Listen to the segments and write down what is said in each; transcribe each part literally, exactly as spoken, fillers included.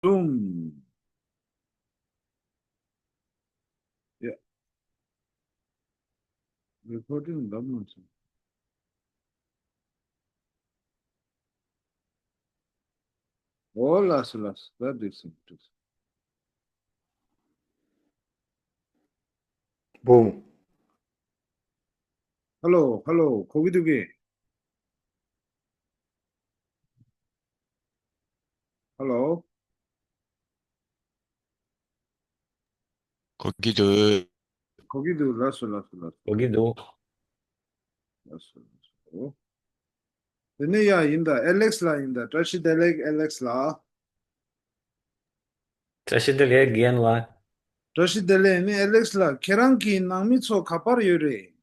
སོང་། ཡ། རི་ཀོར་ཌིང་ལབ་མ་སོང་། འོ་ལགས་སོ་ལགས་སོ། ད་འགྲིག་སོང་འགྲིག་སོང་། བུང་། ཧ་ལོ་ཧ་ལོ། གོ་གི་འདུག་གས། ཧ་ལོ། གོ་གི་འདུག་གོ་གི་འདུག་ལགས་སོ་ལགས་སོ་ལགས་སོ། གོ་གི་འདུག་ལགས་སོ་ལགས་སོ། དེ་ནས་ཡ་ཡིན་ད། ཨེ་ལེགས་ལགས་ཡིན་ད། བཀྲ་ཤིས་བདེ་ལེགས་ཨེ་ལེགས་ལགས། བཀྲ་ཤིས་བདེ་ལེགས་རྒན་ལགས། བཀྲ་ཤིས་བདེ་ལེགས། ནི་ཨེ་ལེགས་ལགས། ཁྱེད་རང་གི་ནང་མི་ཚོ་ག་པར་ཡོད་རེད།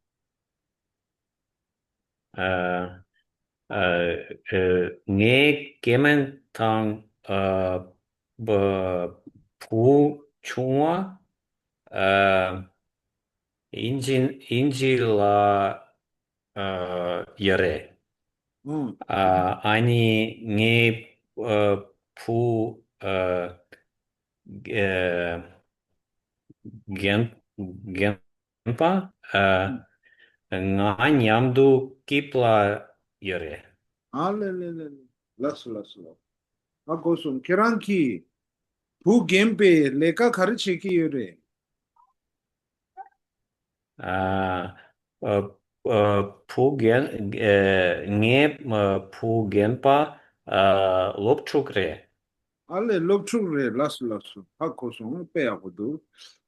ཨ། ཨ། ཨ། ངའི་སྐྱེ་དམན་དང་། ཨ། བ། བུ་ཆུང་བ། ཨ། དབྱིན་ཇི་དབྱིན་ཇི་ལ། ཨ། ཡོད་རེད། ཨང་། ཨ། ཨ་ནི་ངའི། ཨ། བུ། ཨ། ཨ། རྒན། རྒན་པ། ཨ། ང་མཉམ་དུ་ཀིབ་ལ་ཡོད་རེད། ཨ་ལེ་ལེ་ལེ་ལེ། ལགས་སོ་ལགས་སོ་ལགས། ཨ་གོ་སོང་། ཁྱེད་རང་གི་བུ་རྒན་པས་ལས་ཀ་ག་རེ་བྱེད་ཀྱི་ཡོད་རེད། ཨ། ཨ། ཨ། བུ་རྒན། ཨ། ངའི་བུ་རྒན་པ། ཨ། སློབ་ཕྲུག་རེད། ཨ་ལེ་སློབ་ཕྲུག་རེད། ལགས་སོ་ལགས་སོ། ཧ་གོ་སོང་། དཔེ་ཡག་པོ་འདུག་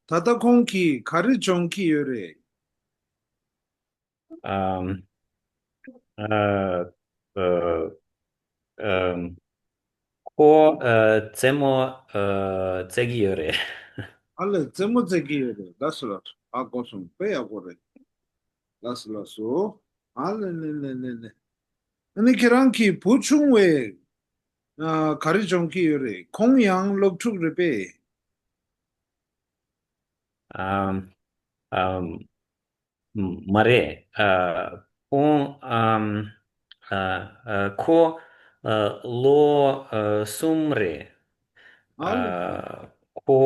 ད་ལྟ་ཁོང་གིས་ག་རེ་སྦྱོང་གི་ཡོད་རེད། ཨམ། ཨ། ཨ། ཨམ། ཁོ། ཨ། རྩེད་མོ། ཨ། རྩེད་ཀྱི་ཡོད་རེད། ཨ་ལེ་རྩེད་མོ་རྩེད་ཀྱི་ཡོད་རེད། ལགས་སོ་ལགས་སོ། ཧ་གོ་སོང་། དཔེ་ཡག་པོ་རེད། ལགས་སོ་ལགས་སོ། ཨ་ལེ་ལེ་ལེ་ལེ་ལེ། ཨ་ནི་ཁྱེད་རང་གི་བུ་ཆུང་བས། ཨ། ག་རེ་སྦྱོང་གི་ཡོད་རེད། ཁོང་ཡང་སློབ་ཕྲུག་རེད་པས། ཨམ། ཨམ། མ་རེད། ཨ། ཁོང་། ཨམ། ཨ། ཨ། ཁོ། ཨ། ལོ། ཨ། གསུམ་རེད། ཨ། ཨ་ལེ། ཁོ།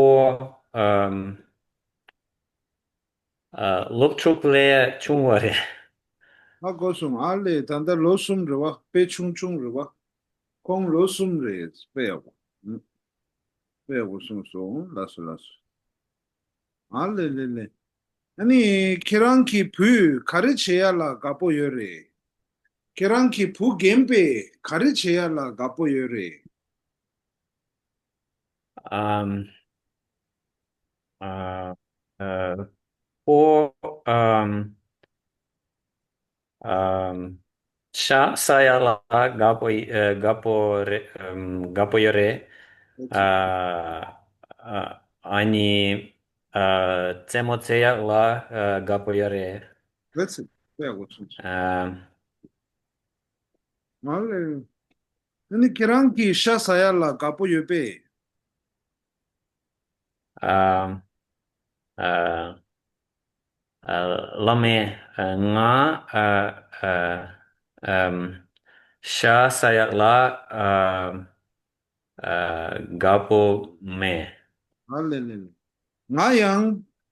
ཨམ། ཨ། སློབ་ཕྲུག་ལས་ཆུང་བ་རེད། ཧ་གོ་སོང་། ཨ་ལེ་ད་ལྟ་ལོ་གསུམ་རེད་བ། དཔེ་ཆུང་ཆུང་རེད་བ། ཁོང་ལོ་གསུམ་རེད། དཔེ་ཡག་པོ། ཨུ། དཔེ་ཡག་པོ་གསུངས་སོང་། ལགས་སོ་ལགས་སོ། ཨ་ལེ་ལེ་ལེ། ཨ་ནི་ཁྱེད་རང་གི་བུས་ག་རེ་བྱེད་ཡ་ལ་དགའ་པོ་ཡོད་རེད། ཁྱེད་རང་གི་བུ་རྒན་པས་ག་རེ་བྱེད་ཡ་ལ་དགའ་པོ་ཡོད་རེད། ཨམ། ཨ། ཨ། ཁོ། ཨམ། ཨམ། ཤ་ཟ་ཡག་ལ་དགའ་པོ། ཨ། དགའ་པོ་རེད། ཨམ། དགའ་པོ་ཡོད་རེད། ཨ། ཨ། ཨ་ནི། ཨ། རྩེད་མོ་རྩེ་ཡག་ལ། ཨ། དགའ་པོ་ཡོད་རེད། That's it. དཔེ་ཡག་པོ་གསུངས་སོང་། ཨམ། མ་ལས། ཨ་ནི་ཁྱེད་རང་གིས་ཤ་ཟ་ཡག་ལ་དགའ་པོ་ཡོད་པས། ཨ། ཨ། ཨ། བླ་མས། ཨ། ང་། ཨ། ཨ། ཨམ། ཤ་ཟ་ཡག་ལ། ཨ། ཨ། དགའ་པོ་མེད། ཨ་ལེ་ལེ་ལེ། ང་ཡང་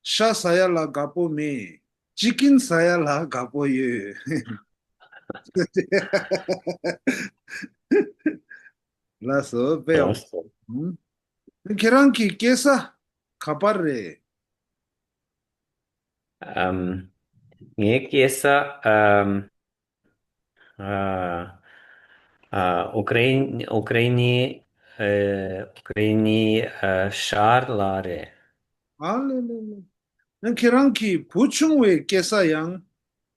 ཤ་ཟ་ཡག་ལ་དགའ་པོ་མེད། ཅི་ཀིན་ཟ་ཡག་ལ་དགའ་པོ་ཡོད། ལགས་སོ། དཔེ་ཡག་པོ། ལགས་སོ། ཨུམ། ཁྱེད་རང་གི་སྐྱེས་ས་ག་པར་རེད། ཨམ། ངའི་སྐྱེས་ས། ཨམ། ཨ། ཨ། ཨུ་ཀྲེན། ཨུ་ཀྲེན་ནི། ཨ། ཨུ་ཀྲེན་ནི། ཨ། ཤར་ལ་རེད། ཨ་ལེ་ལེ་ལེ། ཨ། ཁྱེད་རང་གི་བུ་ཆུང་བའི་སྐྱེས་ས་ཡང་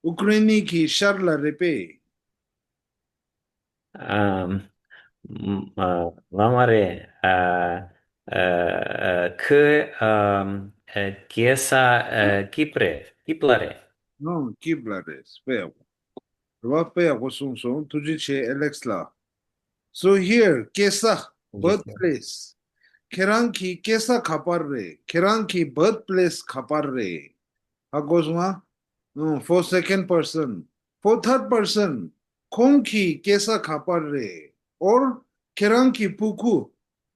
ཨུ་ཀྲེན་ནི་གི་ཤར་ལ་རེད་པས། ཨམ། ཨ། ལ་མ་རེད། ཨ། ཨ། ཨ། ཁོའི། ཨམ། ཨ། སྐྱེས་ས། ཨ། ཀིབ་རེད། ཀིབ་ལ་རེད། ཨང་། ཀིབ་ལ་རེད། དཔེ་ཡག་པོ། རེད་བ། དཔེ་ཡག་པོ་གསུངས་སོང་། ཐུགས་རྗེ་ཆེ་ཨེ་ལེགས་ལགས། So here སྐྱེས་ས། Yes, sir. Birthplace. ཁྱེད་རང་གི་སྐྱེས་ས་ག་པར་རེད། ཁྱེད་རང་གི་birthplace ག་པར་རེད། ཧ་གོ་སོང་ང་། ཨང་། For second person, for third person. ཁོང་གི་སྐྱེས་ས་ག་པར་རེད། Or ཁྱེད་རང་གི་སྤུ་གུ།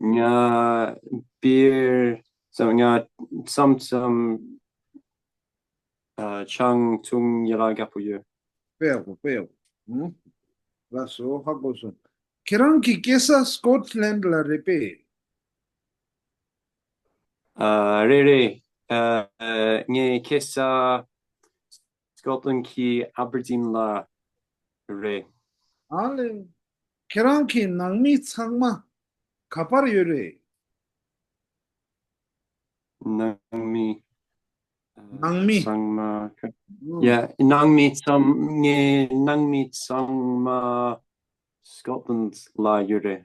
ང་བི་ཡར་ཙམ་ང་མཚམས་མཚམས་ཨ་ཆང་འཐུང་ཡ་ལ་དགའ་པོ་ཡོད། དཔེ་ཡག་པོ་དཔེ་ཡག་པོ། ཨུ། ལགས་སོ་ཧ་གོ་སོང་། ཁྱེད་རང་གི་སྐྱེས་ས་སྐོཊ་ལན་ལ་རེད་པས། ཨ་རེད་རེད། ཨ་ངའི་སྐྱེས་ས་སྐོཊ་ལན་གྱི་ཨ་བྷར་ཌིན་ལ་རེད། ཨ་ལེ། ཁྱེད་རང་གི་ནང་མི་ཚང་མ་ག་པར་ཡོད་རེད། ནང་མི་ནང་མི། ཚང་མ། ཨུ། ཡ། ནང་མི་ཚང་། ངའི་ནང་མི་ཚང་མ་སྐོཊ་ལན་ལ་ཡོད་རེད།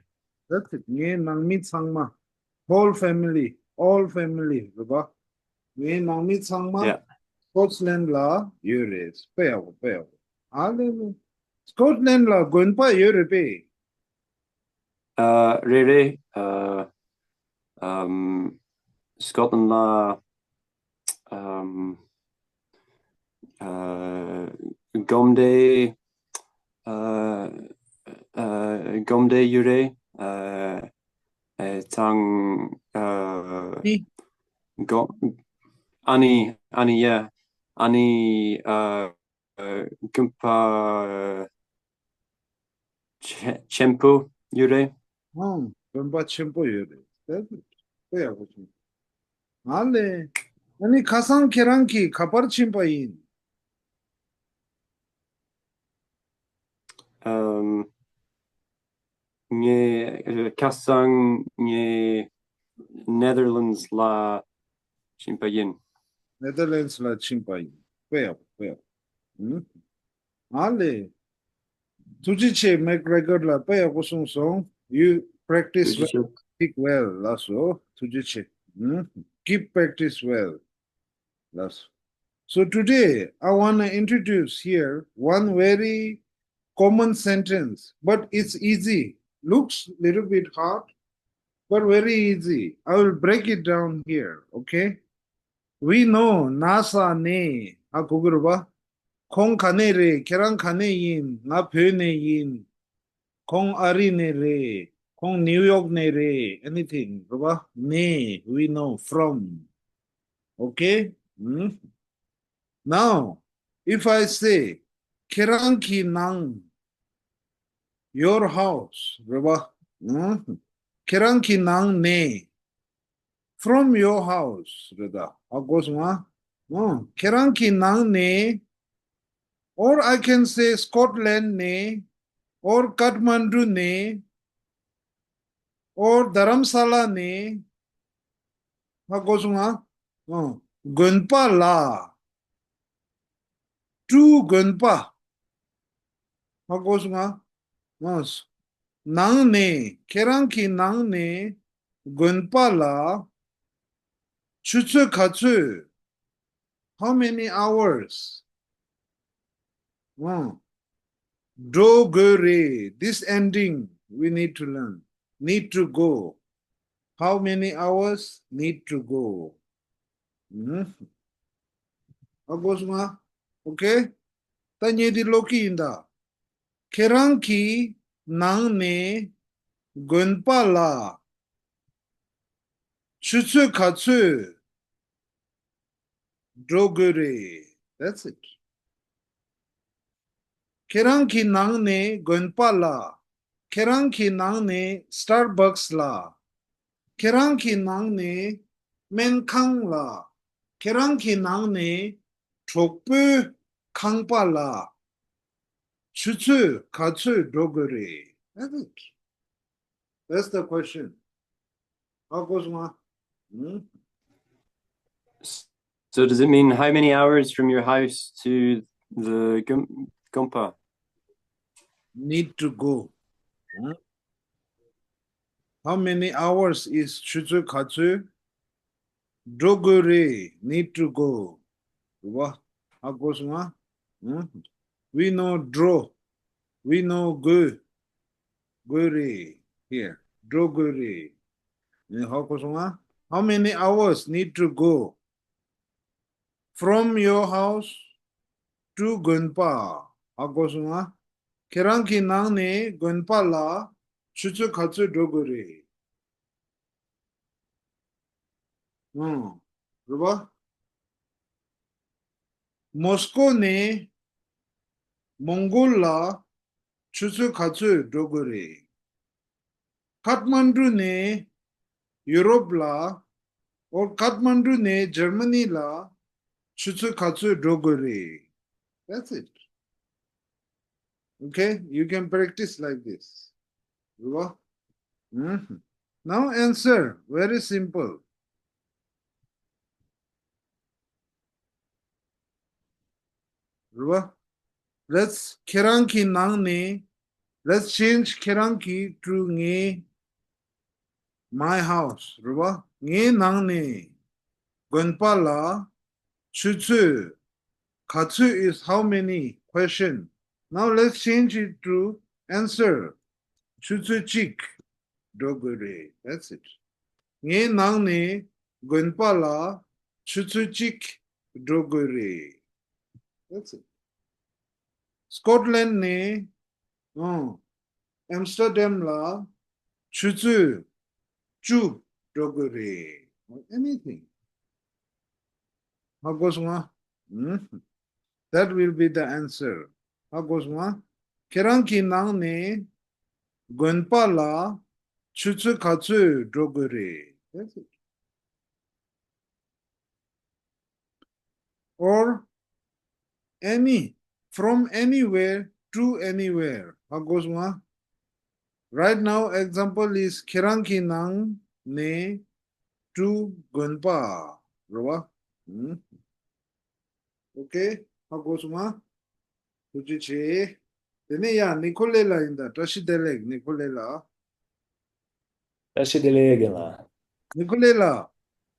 That's it. ངའི་ནང་མི་ཚང་མ། Whole family, all family རེད་པ། ངའི་ནང་མི་ཚང་མ་ཡ། སྐོཊ་ལན་ལ་ཡོད་རེད། དཔེ་ཡག་པོ་དཔེ་ཡག་པོ། ཨ་ལེ་ལེ། སྐོཊ་ལན་ལ་དགོན་པ་ཡོད་རེད་པས། ཨ་རེད་རེད། ཨ་ཨམ་སྐོཊ་ལན་ལ་ཨམ་ཨ་སྒོམ་སྡེ། ཨ་ཨ་སྒོམ་སྡེ་ཡོད་རེད། ཨ་ཨ་ཚང་ཨ་ཨི། སྒོམ། ཨ་ནི་ཨ་ནི་ཡ། ཨ་ནི་ཨ་ཨ་དགོན་པ་ཆེ་ཆེན་པོ་ཡོད་རེད། ཨང་། དགོན་པ་ཆེན་པོ་ཡོད་རེད། དཔེ་ཡག་པོ་བྱུང་། ཨ་ལེ། ཨ་ནི་ཁ་སང་ཁྱེད་རང་གིས་ག་པར་ཕྱིན་པ་ཡིན། ཨམ། ངས་ཁ་སང་ངས་ནེ་དར་ལེན་ཌི་ལ་ཕྱིན་པ་ཡིན། ནེ་དར་ལེན་ཌི་ལ་ཕྱིན་པ་ཡིན། དཔེ་ཡག་པོ་དཔེ་ཡག་པོ། ཨ་ལེ། ཐུགས་རྗེ་ཆེ། མེག་རེ་ཀོཌ་ལ་དཔེ་ཡག་པོ་གསུངས་སོང་། You practice well, speak well. ལགས་སོ། ཐུགས་རྗེ་ཆེ། Keep practice well. ལགས་སོ། So today I want to introduce here one very common sentence, but it's easy. Looks little bit hard, but very easy. I will break it down here, okay? We know NASA ནས། ཧ་གོ་གི་རེད་པ། ཁོང་ག་ནས་རེད། ཁྱེད་རང་ག་ནས་ཡིན། ང་བོད་ནས་ཡིན། ཁོང་ཨ་རི་ནས་རེད། ཁོང་ནིའུ་ཡོག་ནས་རེད། Anything རེད་པ། ནས། We know, from. Okay? ཨུམ། Now, if I say, ཁྱེད་རང་གི་ནང་། Your house རེད་པ། ཨུམ། ཁྱེད་རང་གི་ནང་ནས། From your house རེད་ད། ཧ་གོ་སོང་ང་། ཨུམ། ཁྱེད་རང་གི་ནང་ནས། Or I can say Scotland ནས། Or Kathmandu ནས། Or Dharamsala ནས། ཧ་གོ་སོང་ང་། ཨུམ། དགོན་པ་ལ། To དགོན་པ། ཧ་གོ་སོང་ང་། ཨུམ། ནང་ནས། ཁྱེད་རང་གི་ནང་ནས་དགོན་པ་ལ། ཆུ་ཚོད་ག་ཚོད། How many hours? ཨུམ། འགྲོ་དགོས་རེད། This ending we need to learn. Need to go. How many hours need to go? ཨུམ། ཧ་གོ་སོང་ང་། Okay? ད་ངས་འདི་ཀློག་གི་ཡིན་ད། ཁྱེད་རང་གི་ནང་ནས་དགོན་པ་ལ་ཆུ་ཚོད་ག་ཚོད་འགྲོ་དགོས་རེད། That's it. ཁྱེད་རང་གི་ནང་ནས་དགོན་པ་ལ། ཁྱེད་རང་གི་ནང་ནས་Starbucks ལ། ཁྱེད་རང་གི་ནང་ནས་སྨན་ཁང་ལ། ཁྱེད་རང་གི་ནང་ནས་གྲོགས་པོའི་ཁང་པ་ལ། ཆུ་ཚོད་ག་ཚོད་འགྲོ་དགོས་རེད། That's it. That's the question. ཧ་གོ་སོང་ང་། ཨུམ། So does it mean how many hours from your house to the gom- gompa? Need to go. ཨུམ། How many hours is ཆུ་ཚོད་ག་ཚོད། འགྲོ་དགོས་རེད། Need to go. རེད་པ། ཧ་གོ་སོང་ང་། ཨུམ། We know འགྲོ། We know དགོས། དགོས་རེད། Here འགྲོ་དགོས་རེད། ནས་ཧ་གོ་སོང་ང་། How many hours need to go from your house to དགོན་པ། ཧ་གོ་སོང་ང་། ཁྱེད་རང་གི་ནང་ནས་དགོན་པ་ལ་ཆུ་ཚོད་ག་ཚོད་འགྲོ་དགོས་རེད། ཨང་། རེད་པ། མོ་སི་ཀོ་ནས་མོང་གོལ་ལ་ཆུ་ཚོད་ག་ཚོད་འགྲོ་དགོས་རེད། ཁཐ་མན་གྲུ་ནས་ཡུ་རོབ་ལ། ཨོ། ཁཐ་མན་གྲུ་ནས་ཇར་མ་ནི་ལ་ཆུ་ཚོད་ག་ཚོད་འགྲོ་དགོས་རེད། That's it. Okay, you can practice like this. རེད་པ། ཨུམ། Now answer, very simple. རེད་པ། Let's ཁྱེད་རང་གི་ནང་ནས། Let's change ཁྱེད་རང་གི་to ངའི། My house རེད་པ། ངའི་ནང་ནས་དགོན་པ་ལ་ཆུ་ཚོད། ག་ཚོད is how many? Question. Now let's change it to answer. ཆུ་ཚོད་གཅིག་འགྲོ་དགོས་རེད། That's it. ངའི་ནང་ནས་དགོན་པ་ལ་ཆུ་ཚོད་གཅིག་འགྲོ་དགོས་རེད། That's it. སྐོཊ་ལན་ནས། ཨང་། ཨེམ་སི་ཊར་ཌམ་ལ་ཆུ་ཚོད་བཅུ་འགྲོ་དགོས་རེད། Anything. ཧ་གོ་སོང་ང་། ཨུམ། That will be the answer. ཧ་གོ་སོང་ང་། ཁྱེད་རང་གི་ནང་ནས་དགོན་པ་ལ་ཆུ་ཚོད་ག་ཚོད་འགྲོ་དགོས་རེད། That's it. Or any, from anywhere to anywhere. ཧ་གོ་སོང་ང་། Right now, example is ཁྱེད་རང་གི་ནང་ནས་to དགོན་པ། རེད་པ། ཨུམ། Okay, ཧ་གོ་སོང་ང་། ཐུགས་རྗེ་ཆེ། དེ་ནས་ཡ་ནི་ཁོ་ལེ་ལ་ཡིན་ད། བཀྲ་ཤིས་བདེ་ལེགས་ནི་ཁོ་ལེ་ལ། བཀྲ་ཤིས་བདེ་ལེགས་རྒན་ལགས། ནི་ཁོ་ལེ་ལ།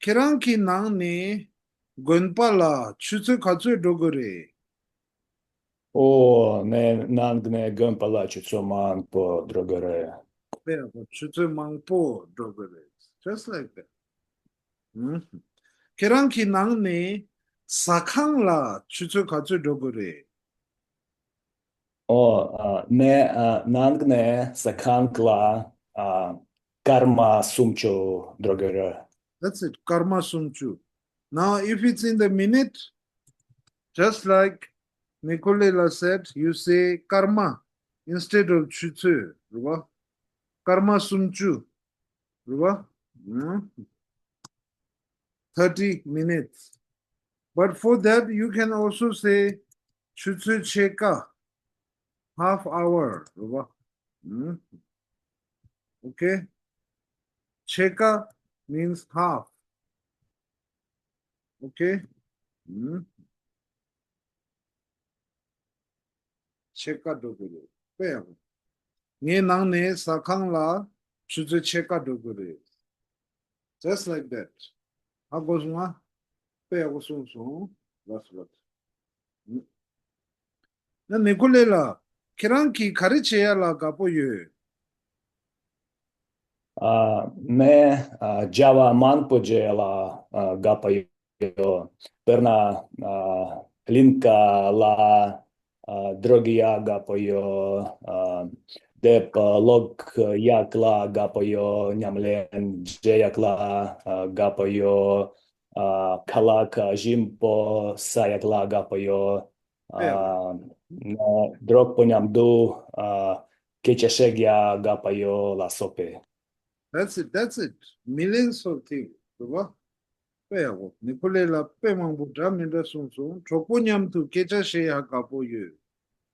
ཁྱེད་རང་གི་ནང་ནས་དགོན་པ་ལ་ཆུ་ཚོད་ག་ཚོད་འགྲོ་དགོས་རེད། ཨོ། ངས་ནང་ནས་དགོན་པ་ལ་ཆུ་ཚོད་མང་པོ་འགྲོ་གི་རེད། དཔེ་ཡག་པོ། ཆུ་ཚོད་མང་པོ་འགྲོ་གི་རེད། Just like that. ཨུམ། ཁྱེད་རང་གི་ནང་ནས་ཟ་ཁང་ལ་ཆུ་ཚོད་ག་ཚོད་འགྲོ་དགོས་རེད། ཨོ། ཨ། ངས། ཨ། ནང་ནས་ཟ་ཁང་ལ། ཨ། སྐར་མ་སུམ་ཅུ་འགྲོ་དགོས་རེད། That's it. སྐར་མ་སུམ་ཅུ། Now, if it's in the minute, just like Nikolai said, you say སྐར་མ instead of ཆུ་ཚོད། རེད་བ། སྐར་མ་སུམ་ཅུ། རེད་བ། ཨུམ། thirty minutes. But for that, you can also say ཆུ་ཚོད་ཕྱེད་ཀ, half hour. རེད་བ། ཨུམ། Okay? ཕྱེད་ཀ means half. Okay? ཨུམ། ཕྱེད་ཀ་འགྲོ་དགོས་རེད། དཔེ་ཡག་པོ། ངའི་ནང་ནས་ཟ་ཁང་ལ་ཆུ་ཚོད་ཕྱེད་ཀ་འགྲོ་དགོས་རེད། Just like that. ཧ་གོ་སོང་ང་། དཔེ་ཡག་པོ་གསུངས་སོང་། ལགས་སོ་ལགས་སོ། ན་ནི་ཀོ་ལེ་ལགས། ཁྱེད་རང་གིས་ག་རེ་བྱེད་ཡ་ལ་དགའ་པོ་ཡོད། ཨ། ངས། ཨ། བྱ་བ་མང་པོ་བྱེད་ཡ་ལ། ཨ། དགའ་པོ་ཡོད། དཔེར་ན། ཨ། གླིང་ག་ལ། ཨ། འགྲོ་གི་ཡ་དགའ་པོ་ཡོད། ཨ། དེབ་ཀློག་ཡག་ལ་དགའ་པོ་ཡོད། ཉམས་ལེན་བྱེད་ཡག་ལ། ཨ། དགའ་པོ་ཡོད། ཨ། ཁ་ལག་ཞིམ་པོ་ཟ་ཡག་ལ་དགའ་པོ་ཡོད། ཨ། ཨ། ང་གྲོགས་པོ་མཉམ་དུ། ཨ། སྐད་ཆ་བཤད་ཡ་དགའ་པོ་ཡོད་ལ་སོགས་པས། That's it, that's it. Millions of things. རེད་བ། དཔེ་ཡག་པོ། ནི་ཀོ་ལེ་ལགས་དཔེ་མང་པོ་འདྲ་མི་འདྲ་གསུངས་སོང་། གྲོགས་པོ་མཉམ་དུ་སྐད་ཆ་བཤད་ཡ་དགའ་པོ་ཡོད།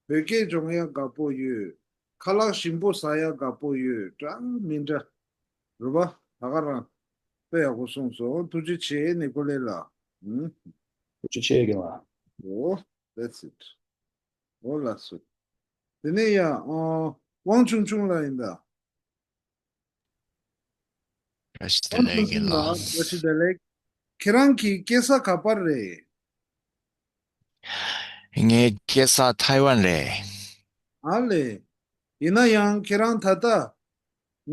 བོད་སྐད་སྦྱོང་ཡ་དགའ་པོ་ཡོད། ཁ་ལག་ཞིམ་པོ་ཟ་ཡ་དགའ་པོ་ཡོད། འདྲ་མི་འདྲ། རེད་བ། ད་ག་རང་དཔེ་ཡག་པོ་གསུངས་སོང་། ཐུགས་རྗེ་ཆེ་ནི་ཀོ་ལེ་ལགས། ཨུམ། ཐུགས་རྗེ་ཆེ་རྒན་ལགས། ཨོ། That's it. ཨོ་ལགས་སོ། དེ་ནས་ཡ། ཨོ། དབང་ཆུང་ཆུང་ལགས་ཡིན་ད། བཀྲ་ཤིས་བདེ་ལེགས་རྒན་ལགས། བཀྲ་ཤིས་བདེ་ལེགས། ཁྱེད་རང་གི་སྐྱེས་ས་ག་པར་རེད། ངའི་སྐྱེས་ས་ཐའེ་ཝན་རེད། ཨ་ལེ། ཡིན་ན་ཡང་ཁྱེད་རང་ད་ལྟ་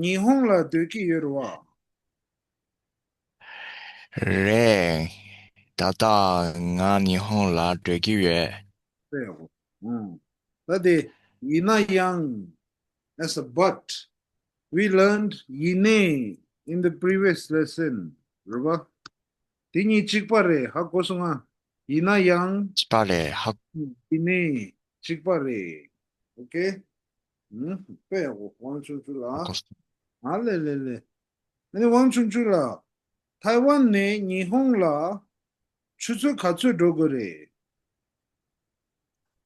ཉི་ཧོང་ལ་སྡོད་ཀྱི་ཡོད་རེད་བ། རེད། ད་ལྟ་ང་ཉི་ཧོང་ལ་སྡོད་ཀྱི་ཡོད། དཔེ་ཡག་པོ། ཨང་། ད་དེ་ཡིན་ན་ཡང་། As a but, we learned ཡིན་ནའི་in the previous lesson. རེད་བ། དེ་གཉིས་གཅིག་པ་རེད། ཧ་གོ་སོང་ང་། ཡིན་ན་ཡང་། གཅིག་པ་རེད། ཧ། ཡིན་ནའི་གཅིག་པ་རེད། Okay? ཨུམ། དཔེ་ཡག་པོ། དབང་ཆུང་ཆུང་ལགས། ཧ་གོ་སོང་། ཨ་ལེ་ལེ་ལེ། ཨ་ནི་དབང་ཆུང་ཆུང་ལགས། ཐའེ་ཝན་ནས་ཉི་ཧོང་ལ་ཆུ་ཚོད་ག་ཚོད་འགྲོ་དགོས་རེད།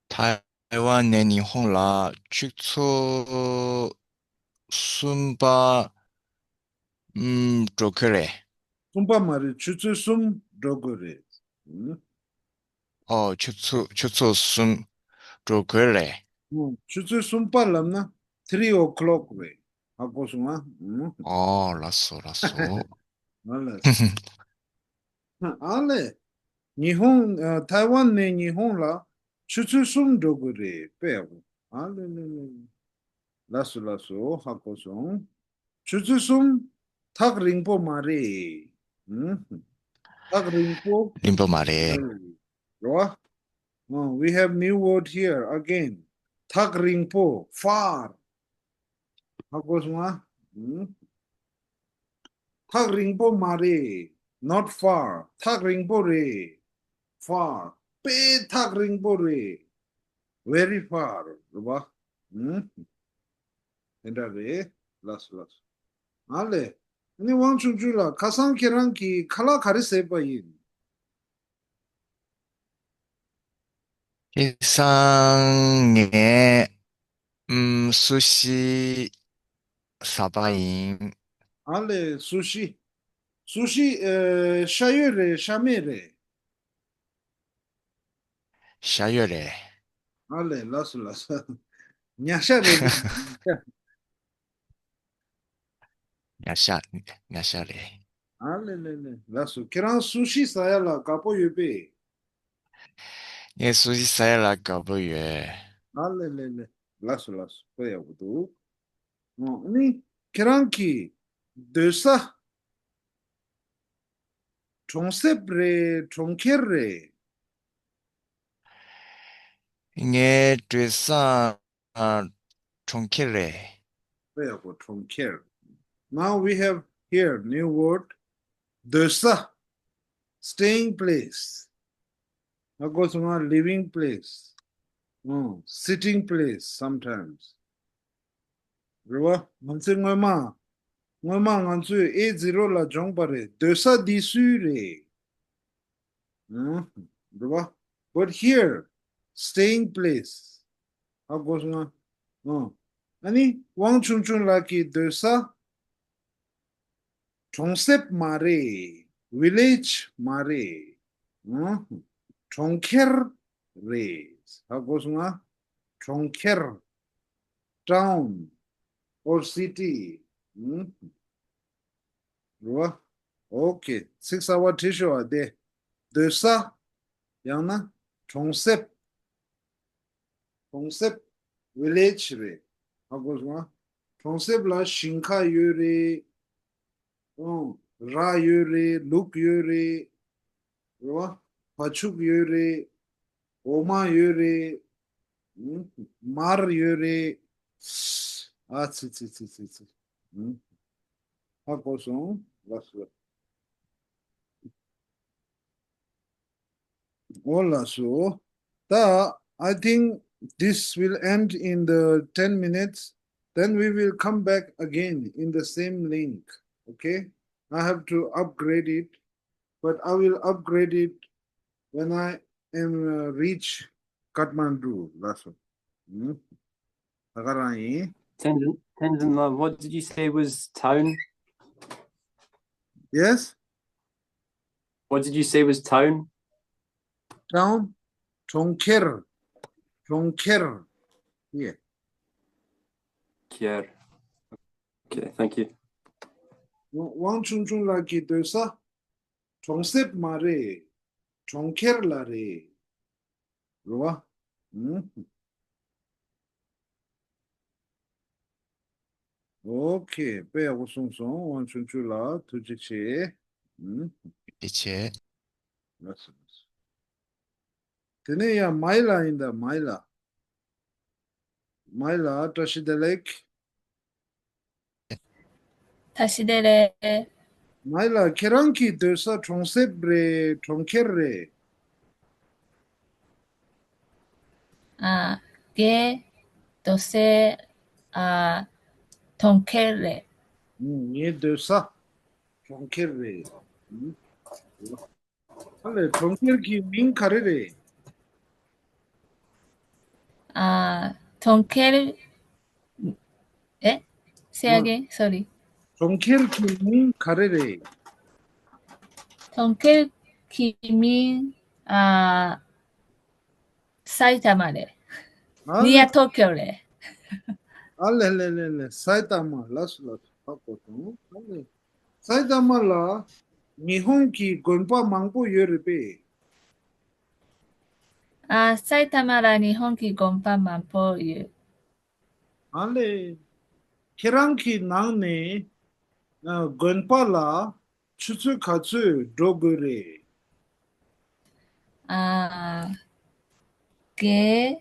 ཐའེ་ཝན་ནས་ཉི་ཧོང་ལ་ཆུ་ཚོད་གསུམ་པ། ཨུམ། འགྲོ་གི་རེད། གསུམ་པ་མ་རེད། ཆུ་ཚོད་གསུམ་འགྲོ་དགོས་རེད། ཨུམ། ཨོ། ཆུ་ཚོད། ཆུ་ཚོད་གསུམ་འགྲོ་དགོས་རེད། ཨུམ། ཆུ་ཚོད་གསུམ་པ་ལབ་ན་three o'clock རེད། ཧ་གོ་སོང་ང་། ཨུམ། ཨོ། ལགས་སོ་ལགས་སོ། ཨ་ལས། ཨ་ལས། ཉི་ཧོང་། ཨ། ཐའེ་ཝན་ནས་ཉི་ཧོང་ལ་ཆུ་ཚོད་གསུམ་འགྲོ་དགོས་རེད། དཔེ་ཡག་པོ། ཨ་ལེ་ལེ་ལེ། ལགས་སོ་ལགས་སོ། ཧ་གོ་སོང་། ཆུ་ཚོད་གསུམ། ཐག་རིང་པོ་མ་རེད། ཨུམ། ཐག་རིང་པོ། རིང་པོ་མ་རེད། རེད་བ། ཨ། We have new word here again. ཐག་རིང་པོ། Far. ཧ་གོ་སོང་ང་། ཨུམ། ཐག་རིང་པོ་མ་རེད། Not far. ཐག་རིང་པོ་རེད། Far. དཔེ་ཐག་རིང་པོ་རེད། Very far. རེད་བ། ཨུམ། དེ་འདྲ་རེད། ལགས་སོ་ལགས་སོ། ཨ་ལེ། ཨ་ནི་དབང་ཆུང་ཆུང་ལགས། ཁ་སང་ཁྱེད་རང་གིས་ཁ་ལག་ག་རེ་བཟས་པ་ཡིན། ཁ་སང་ངས། ཨུམ། སུ་ཤི་ཟ་པ་ཡིན། ཨ་ལེ། སུ་ཤི། སུ་ཤི། ཨེ། ཤ་ཡོད་རེད། ཤ་མེད་རེད། ཤ་ཡོད་རེད། ཨ་ལེ། ལགས་སོ་ལགས་སོ། ཉ་ཤ་རེད། ཉ་ཤ། ཉ་ཤ་རེད། ཨ་ལེ་ལེ་ལེ། ལགས་སོ། ཁྱེད་རང་སུ་ཤི་ཟ་ཡ་ལ་དགའ་པོ་ཡོད་པས། ངས་སུ་ཞི་ཟ་ཡ་ལ་དགའ་པོ་ཡོད། ཨ་ལེ་ལེ་ལེ། ལགས་སོ་ལགས་སོ། དཔེ་ཡག་པོ་འདུག་ཨ་ནི་ཁྱེད་རང་གི་སྡོད་ས་གྲོང་གསེབ་རེད་གྲོང་ཁྱེར་རེད། ངའི་སྡོད་ས་ཨ། གྲོང་ཁྱེར་རེད། དཔེ་ཡག་པོ། གྲོང་ཁྱེར། Now we have here new word. སྡོད་ས། Staying place. ཧ་གོ་སོང་ང་། living place. ཨང་། sitting place sometimes. རེད་བ། ང་ཚོས་སྔོན་མ། སྔོན་མ་ང་ཚོས་ཨེ་ཛི་རོ་ལ་སྦྱོངས་པ་རེད། སྡོད་ས་འདི་སུའི་རེད། ཨང་། རེད་བ། But here, staying place. ཧ་གོ་སོང་ང་། ཨང་། ཨ་ནི་དབང་ཆུང་ཆུང་ལགས་ཀྱི་སྡོད་ས་གྲོང་གསེབ་མ་རེད། ཝི་ལེཇ་མ་རེད། ཨང་། གྲོང་ཁྱེར་རེད། ཧ་གོ་སོང་ང་། གྲོང་ཁྱེར། town or city. ཨང་། རེད་བ། ཨོ་ཁེ། ཚིག་གསར་པ་བྲིས་ཤོག་ཨ། དེ་སྡོད་ས། ཡང་ན་གྲོང་གསེབ། གྲོང་གསེབ། ཝི་ལེཇ་རེད། ཧ་གོ་སོང་ང་། གྲོང་གསེབ་ལ་ཞིང་ཁ་ཡོད་རེད། ཨང་། ར་ཡོད་རེད། ལུག་ཡོད་རེད། རེད་བ། བ་ཕྱུགས་ཡོད་རེད། འོ་མ་ཡོད་རེད། ཨང་། མར་ཡོད་རེད། ཨ་ཙི་ཙི་ཙི་ཙི་ཙི། ཨང་། ཧ་གོ་སོང་། ལགས་སོ། ཨོ་ལགས་སོ། ད། I think this will end in the ten minutes. Then we will come back again in the same link. Okay? I have to upgrade it, but I will upgrade it when I am uh, reach Kathmandu. ལགས་སོ། ཨང་། ད་ག་རང་ཡིན། Tenzin, Tenzin, uh, what did you say was town? Yes? What did you say was town? Town. གྲོང་ཁྱེར། གྲོང་ཁྱེར། Yeah. ཁྱེར། Okay, thank you. དབང་ཆུང་ཆུང་ལགས་ཀྱི་སྡོད་ས་གྲོང་གསེབ་མ་རེད། གྲོང་ཁྱེར་ལ་རེད། རེད་བ། ཨང་། ཨོ་ཁེ། དཔེ་ཡག་པོ་གསུངས་སོང་། དབང་ཆུང་ཆུང་ལགས་ཐུགས་རྗེ་ཆེ། ཨང་། ཐུགས་རྗེ་ཆེ། ལགས་སོ་ལགས་སོ། དེ་ནས་ཡང་མའི་ལ་ཡིན་ད། མའི་ལ། མའི་ལ། བཀྲ་ཤིས་བདེ་ལེགས། བཀྲ་ཤིས་བདེ་ལེགས། མའི་ལ། ཁྱེད་རང་གི་སྡོད་ས་གྲོང་གསེབ་རེད་གྲོང་ཁྱེར་རེད། ཨ། ངའི་སྡོད་ས་ཨ་གྲོང་ཁྱེར་རེད། ཨུམ། ངའི་སྡོད་ས་གྲོང་ཁྱེར་རེད། ཨུམ། ཨ་ལས། གྲོང་ཁྱེར་གྱི་མིང་ག་རེ་རེད། ཨ། གྲོང་ཁྱེར། ཨེ། Say again, sorry. གྲོང་ཁྱེར་གྱི་མིང་ག་རེ་རེད། གྲོང་ཁྱེར་གྱི་མིང་ཨ། སའི་ཐ་མ་རེད། ཨ་ནི་ཡ་ལེ། ཏོ་ཀྱོ་རེད། ཨ་ལེ་ལེ་ལེ་ལེ། སའི་ཐ་མ། ལགས་སོ་ལགས་སོ། ཧ་གོ་སོང་། ཨ་ལེ། སའི་ཐ་མ་ལ་ཉི་ཧོང་གི་དགོན་པ་མང་པོ་ཡོད་རེད་པས། ཨ། སའི་ཐ་མ་ལ་ཉི་ཧོང་གི་དགོན་པ་མང་པོ་ཡོད། ཨ་ལེ། ཁྱེད་རང་གི་ནང་ནས་ཨ་དགོན་པ་ལ་ཆུ་ཚོད་ག་ཚོད་འགྲོ་དགོས་རེད། ཨ། ངའི་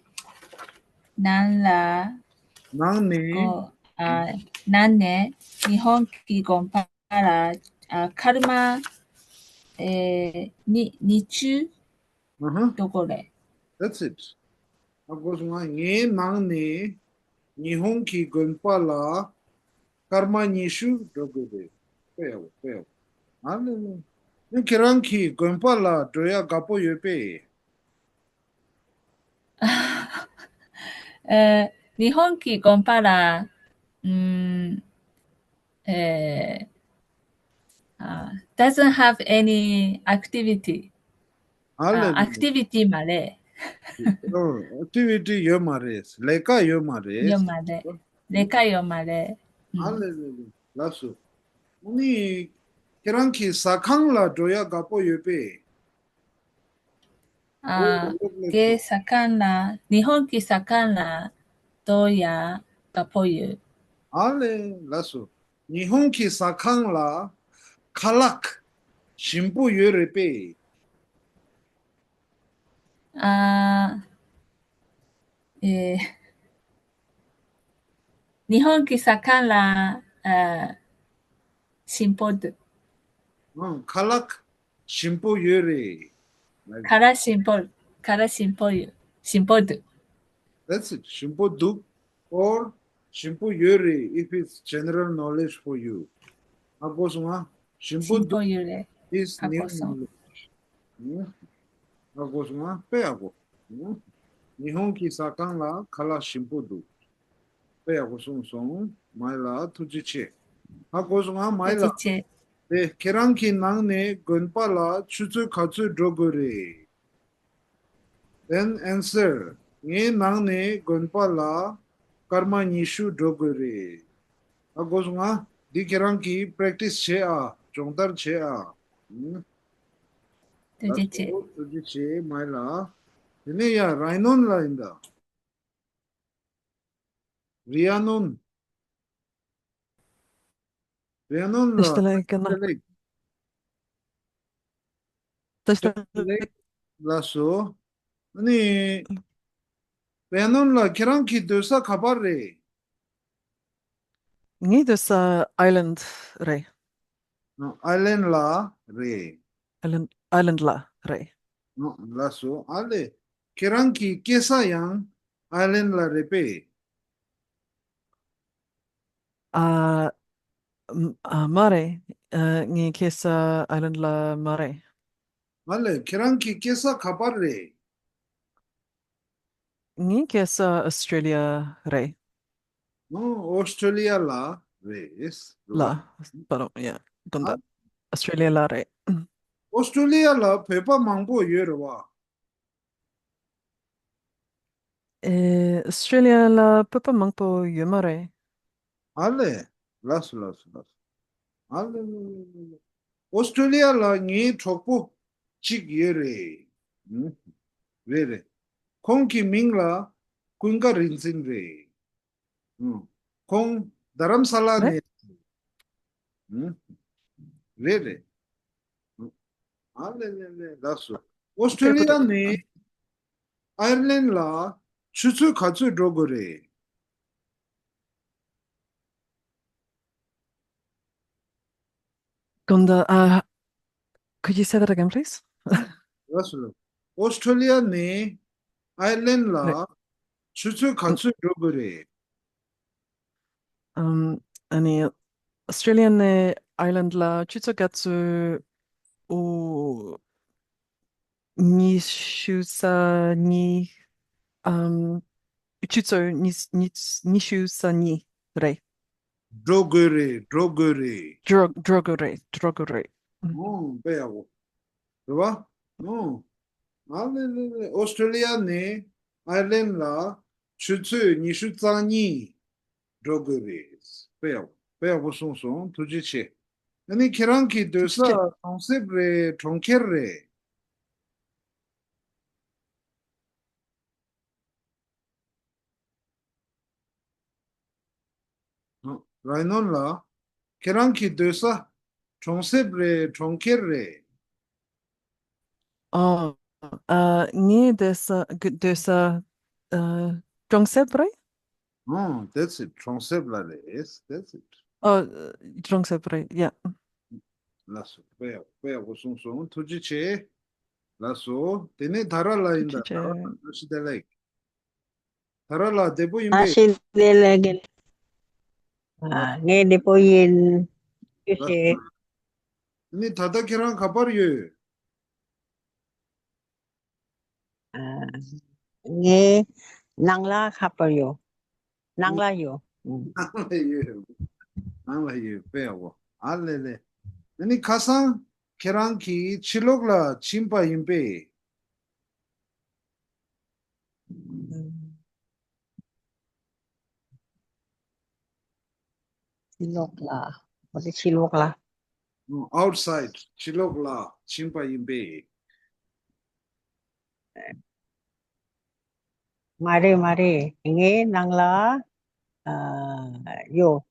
ནང་ལ། ནང་ནས། གོ་ཨ། ནང་ནས་ཉི་ཧོང་གི་དགོན་པ་ལ་ཨ་སྐར་མ་ཨེ་ཉི་ཉི་ཤུ་ཨ་ཧ། འགྲོ་དགོས་རེད། That's it. ཧ་གོ་སོང་ང་། ངའི་ནང་ནས་ཉི་ཧོང་གི་དགོན་པ་ལ་སྐར་མ་ཉི་ཤུ་འགྲོ་དགོས་རེད། དཔེ་ཡག་པོ། དཔེ་ཡག་པོ། ཨ་ལེ་ལེ། ཨ་ཁྱེད་རང་གི་དགོན་པ་ལ་འགྲོ་ཡ་དགའ་པོ་ཡོད་པས། ཨ། ཉི་ཧོང་གི་དགོན་པ་ལ་ཨམ། ཨེ། ཨ། doesn't have any activity. ཨ་ལེ། ཨ། ཨེག་ཊི་བི་ཊི་མ་རེད། ཨོ། ཨེག་ཊི་བི་ཊི་ཡོད་མ་རེད། ལས་ཀ་ཡོད་མ་རེད། ཡོད་མ་རེད། ལས་ཀ་ཡོད་མ་རེད། ཨ་ལེ་ལེ་ལེ། ལགས་སོ། ཨ་ནི་ཁྱེད་རང་གི་ཟ་ཁང་ལ་འགྲོ་ཡ་དགའ་པོ་ཡོད་པས། ཨ། ཨོ་ལེགས་ལེགས་སོ། ངའི་ཟ་ཁང་ལ་ཉི་ཧོང་གི་ཟ་ཁང་ལ་དོ་ཡ་དགའ་པོ་ཡོད། ཨ་ལེ་ལགས་སོ། ཉི་ཧོང་གི་ཟ་ཁང་ལ་ཁ་ལག་ཞིམ་པོ་ཡོད་རེད་པས། ཨ། ཨེ། ཉི་ཧོང་གི་ཟ་ཁང་ལ་ཨ་ཞིམ་པོ་འདུག་ཨང་། ཁ་ལག་ཞིམ་པོ་ཡོད་རེད། ཁ་ལག་ཞིམ་པོ། ཁ་ལག་ཞིམ་པོ་ཡོད། ཞིམ་པོ་འདུག That's it. ཞིམ་པོ་འདུག or ཞིམ་པོ་ཡོད་རེད། If it's general knowledge for you. ཨ་གོ་སོང་ང་། ཞིམ་པོ་ཞིམ་པོ་འདུག་ཡོད་རེད། Is ཨ་new གོ་སོང་། knowledge. ཨ་གོ་སོང་ང་། དཔེ་ཡག་པོ། ཉི་ཧོང་གི་ཟ་ཁང་ལ་ཁ་ལག་ཞིམ་པོ་འདུག་དཔེ་ཡག་པོ་གསུངས་སོང་། མའི་ལ་ཐུགས་རྗེ་ཆེ། ཧ་གོ་སོང་ང་། མའི་ལ། ཐུགས་རྗེ་ཆེ། དེ་ཁྱེད་རང་གི་ནང་ནས་དགོན་པ་ལ་ཆུ་ཚོད་ག་ཚོད་འགྲོ་དགོས་རེད། Then answer. ངའི་ནང་ནས་དགོན་པ་ལ་སྐར་མ་ཉི་ཤུ་འགྲོ་དགོས་རེད། ཧ་གོ་སོང་ང་། འདི་ཁྱེད་རང་གིས་པེ་རེག་ཊི་སི་བྱེད་ཨ། སྦྱོང་བརྡར་བྱེད་ཨ། ཐུགས་རྗེ་ཆེ། ཐུགས་རྗེ་ཆེ་མའི་ལ། དེ་ནས་ཡ་རའི་ནོན་ལ་ཡིན་ད། རི་ཡ་ནོན། རི་ཡ་ནོན་ལ། བདེ་ལེགས་ཀྱི་ན། བདེ་ལེགས། བདེ་ལེགས། ལགས་སོ། ཨ་ནི། རི་ཡ་ནོན་ལ་ཁྱེད་རང་གི་སྡོད་ས་ག་པར་རེད། ངའི་སྡོད་ས་ཨའི་ལན་རེད། ཨའི་ལན་ལ་རེད། ཨའི་ལན་ཨའི་ལན་ལ་རེད། ལགས་སོ། ཨ་ལེ། ཁྱེད་རང་གི་སྐྱེས་ས་ཡང་ཨའི་ལན་ལ་རེད་པས། ཨ། ཨ། མ་རེད། ཨ། ངའི་སྐྱེས་ས་ཨའི་ལན་ལ་མ་རེད། ཨ་ལེ། ཁྱེད་རང་གི་སྐྱེས་ས་ག་པར་རེད། ངའི་སྐྱེས་ས་ཨོ་སི་ཀྲེ་ལི་ཡ་རེད། ཨོ། ཨོ་སི་ཀྲེ་ལི་ཡ་ལ་རེད། ལ། པ་རོ། ཡ། དགོན་པ། ཨོ་སི་ཀྲེ་ལི་ཡ་ལ་རེད། ཨོ་སི་ཀྲེ་ལི་ཡ་ལ་བོད་པ་མང་པོ་ཡོད་རེད་བ། ཨེ། ཨོ་སི་ཀྲེ་ལི་ཡ་ལ་བོད་པ་མང་པོ་ཡོད་མ་རེད། ཨ་ལེ། ལགས་སོ་ལགས་སོ་ལགས་སོ། ཨ་ལེ་ལེ་ལེ་ལེ། ཨོ་སི་ཀྲེ་ལི་ཡ་ལ་ངའི་གྲོགས་པོ་གཅིག་ཡོད་རེད། ཨུ། རེད་རེད། ཁོང་གི་མིང་ལ་ཀུན་དགའ་རིག་འཛིན་རེད། ཨུ། ཁོང་རྡ་རམ་ས་ལ་ནས། ཨུ། རེད་རེད། ཨ་ལེ་ལེ་ལེ། ལགས་སོ། ཨོ་སི་ཀྲེ་ལི་ཡ་ནས་ཨའི་ལན་ལ་ཆུ་ཚོད་ག་ཚོད་འགྲོ་དགོས་རེད། དགོན་པ། ཨ། Could you say that again, please? ལགས་སོ་ལགས། ཨོ་སི་ཀྲེ་ལི་ཡ་ནས་ཨའི་ལན་ལ་ཆུ་ཚོད་ག་ཚོད་འགྲོ་དགོས་རེད། ཨམ། ཨ་ནི། ཨོ་སི་ཀྲེ་ལི་ཡ་ནས་ཨའི་ལན་ལ་ཆུ་ཚོད་ག་ཚོད། ཨོ། ཉི་ཤུ་རྩ་གཉིས། ཨམ། ཆུ་ཚོད་ཉི་ཉི་ཉི་ཤུ་རྩ་གཉིས་རེད། འགྲོ་དགོས་རེད། འགྲོ་དགོས་རེད། འགྲོ་འགྲོ་དགོས་རེད། འགྲོ་དགོས་རེད། ཨོ། དཔེ་ཡག་པོ། རེད་བ། ཨོ། ཨ་ལེ་ལེ་ལེ། ཨོ་སི་ཀྲེ་ལི་ཡ་ནས་ཨའི་ལན་ལ་ཆུ་ཚོད་ཉི་ཤུ་རྩ་གཉིས་འགྲོ་དགོས་རེད། དཔེ་ཡག་པོ། དཔེ་ཡག་པོ་གསུངས་སོང་། ཐུགས་རྗེ་ཆེ། ཨ་ནི་ཁྱེད་རང་གི་སྡོད་ས་ཐུགས་རྗེ་ཆེ། གྲོང་གསེབ་རེད། གྲོང་ཁྱེར་རེད། རའི་ནོན་ལགས། ཁྱེད་རང་གི་སྡོད་ས་གྲོང་གསེབ་རེད། གྲོང་ཁྱེར་རེད། ཨོ། ཨ། ངའི་སྡོད་ས་སྡོད་ས། ཨ། གྲོང་གསེབ་རེད། ཨོ། That's it. གྲོང་གསེབ་ལ་རེད། That's it. ཨོ། གྲོང་གསེབ་རེད། ཡ། ལགས་སོ། དཔེ་ཡག་དཔེ་ཡག་པོ་གསུངས་སོང་། ཐུགས་རྗེ་ཆེ། ལགས་སོ། དེ་ནས་དྷ་ར་ལ་ཡིན་ད། ཐུགས་རྗེ་ཆེ། དྷ་ར་ལ་བཀྲ་ཤིས་བདེ་ལེགས། དྷ་ར་ལ་བདེ་པོ་ཡིན་པས། བཀྲ་ཤིས་བདེ་ལེགས། ཨ། ངས་བདེ་པོ་ཡིན། ཐུགས་རྗེ་ཆེ། ནི་ད་ལྟ་ཁྱེད་རང་ག་པར་ཡོད། ཨ། ངས་ནང་ལ་ག་པར་ཡོད། ནང་ལ་ཡོད། ཨུ། ནང་ལ་ཡོད། ནང་ལ་ཡོད། དཔེ་ཡག་པོ། ཨ་ལེ་ལེ། ཨ་ནི་ཁ་སང་ཁྱེད་རང་གིས་ཕྱི་ལོགས་ལ་ཕྱིན་པ་ཡིན་པས། ཕྱི་ལོགས་ལ། འོ་དེ་ཕྱི་ལོགས་ལ། ཨུ། Outside. ཕྱི་ལོགས་ལ་ཕྱིན་པ་ཡིན་པས། མ་རེད་མ་རེད། ངའི་ནང་ལ་ཨ་ཡོད།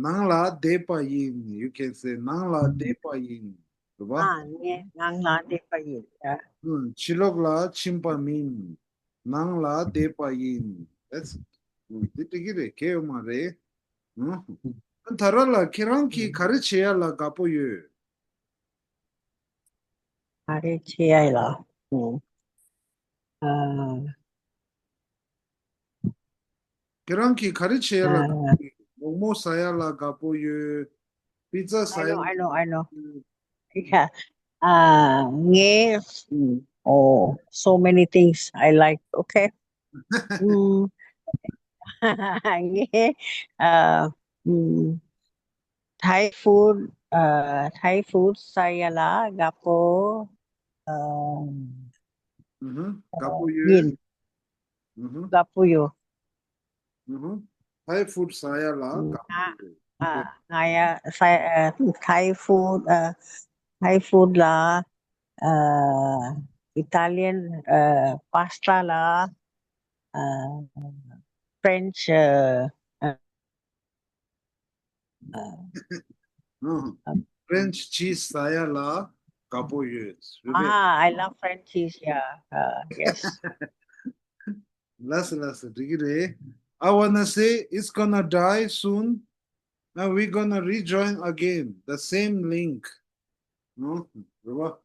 ནང་ལ་བསྡད་པ་ཡིན། You can say ནང་ལ་བསྡད་པ་ཡིན། རེད་པ། ཨ་ངའི་ནང་ལ་བསྡད་པ་ཡིན། ཨ། ཕྱི་ལོགས་ལ་ཕྱིན་པ་མིན། ནང་ལ་བསྡད་པ་ཡིན། That's དེ་འགྲིག་གི་རེད། གལ་ཡོད་མ་རེད། ད་ར་ལ་ཁྱེད་རང་གིས་ག་རེ་བྱེད་ཡ་ལ་དགའ་པོ་ཡོད། ག་རེ་བྱེད་ཡ་ལ། ཨ། ཁྱེད་རང་གིས་ག་རེ་བྱེད་ཡ་ལ་དགའ་པོ་ཡོད། མོག་མོག་ཟ་ཡ་ལ་དགའ་པོ་ཡོད། པི་ཛ་ཟ་ཡ་ལ། I know, I know, I know. Yeah. ཨ་ངས། Oh, so many things I like. Okay. ངས་ཨ་ཨམ། Thai food, ཨ་Thai food ཟ་ཡ་ལ་དགའ་པོ། ཨ་ཨུ་ཧུམ། དགའ་པོ་ཡོད། ཡིན། ཨུ་ཧུམ། དགའ་པོ་ཡོད། ཨུ་ཧུམ། Thai food ཟ་ཡ་ལ་དགའ་པོ་ཡོད། ཨ་ང་ཡ་ས་ཨ་Thai food, ཨ་Thai food ལ་ཨ་Italian, ཨ་pasta ལ་ཨ་French, ཨ་ཨ། ཨུ་ཧུམ། French cheese ཟ་ཡ་ལ་དགའ་པོ་ཡོད། རེད་པས། Ah, I love French cheese. Yeah. Uh, yes. ལགས་སོ་ལགས་སོ། འགྲིག་གི་རེད། I wanna say it's gonna die soon and we gonna rejoin again, the same link. ཨུ་ཧུམ། རེད་པ།